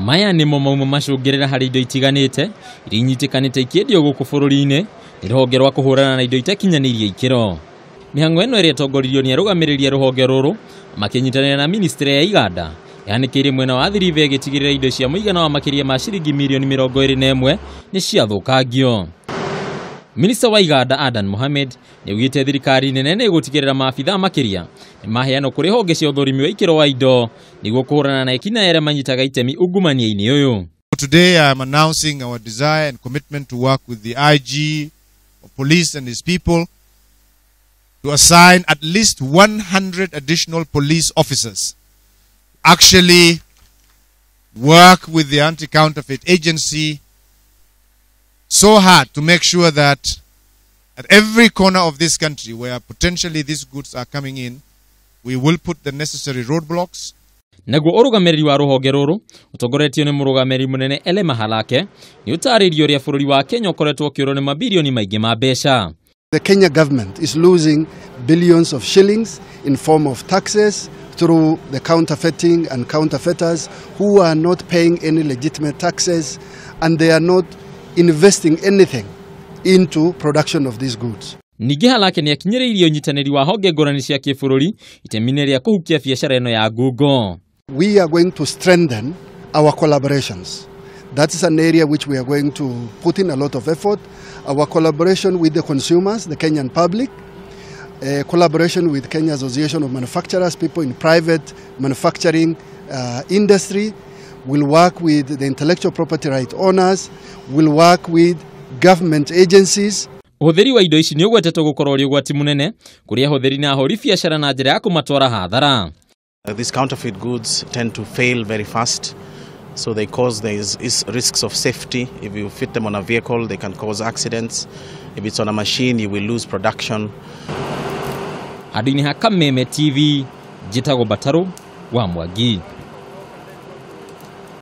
Maya nĩmo mauma macũngĩrĩra harĩ indo itiganĩte iria inyitĩkanĩte ikĩendio gũkũ bũrũri-inĩ nĩ rũhonge rwa kũhũrana na indo itakinyanĩirie ikĩro. Mĩhang'o ĩno ĩrĩa ĩtongoririo nĩ arũgamĩrĩri a rũhonge rũrũ makĩnyitanĩra na ministry ya iganda yahanĩkĩire mwena wa Athi River ĩgĩtigĩrĩra indo cia mũigana wa makĩria ma ciringi mirioni 21 nĩ ciathũkangio. Minista wa iganda Adan Mohamed nĩaugĩte thirikari nene nĩ ĩgũtigĩrĩra maabithaa makĩria nĩ maheanwo kũrĩ honge cia ũthũrimi wa ikĩro wa indo nĩguo kũhũrana na ekinaĩ arĩa manyitaga itemi ungumania-inĩ ũyũ. Today I am announcing our desire and commitment to work with the IG of police and his people to assign at least 100 additional police officers actually work with the anti-counterfeit agency so hard to make sure that at every corner of this country where potentially these goods are coming in, we will put the necessary roadblocks. Naguo ũrũgamĩrĩri wa rũhonge rũrũ ũtongoretio nĩ mũrũgamĩrĩri mũnene Elema Halake nĩ ũtarĩirie ũrĩa bũrũri wa Kenya ũkoretwo ũkĩũrwo nĩ mabirioni maingĩ ma mbeca. The Kenya government is losing billions of shillings in form of taxes through the counterfeiting and counterfeiters who are not paying any legitimate taxes, and they are not investing anything into production of these goods. Ningĩ Halake nĩ akinyĩrĩirie ũnyitanĩri wa honge ngũrani cia kĩbũrũri itemi-inĩ rĩa kũhukia biacara ĩno ya ngungo. We are going to strengthen our collaborations. That is an area which we are going to put in a lot of effort. Our collaboration with the consumers, the Kenyan public, collaboration with Kenya Association of Manufacturers, people in private manufacturing industry, will work with the intellectual property right owners, will work with government agencies. Ũhũthĩri wa indo ici nĩ ũgwetetwo gũkorwo ũrĩ ũgwati mũnene kũrĩ ahũthĩri na ahũri biacara na njĩra ya kũmatwara hathara. These counterfeit goods tend to fail very fast, so they cause these risks of safety. If you fit them on a vehicle, they can cause accidents. If it's on a machine, you will lose production. Handũ-inĩ ha Kameme TV, njĩtagwo Batarũ wa Mwangi.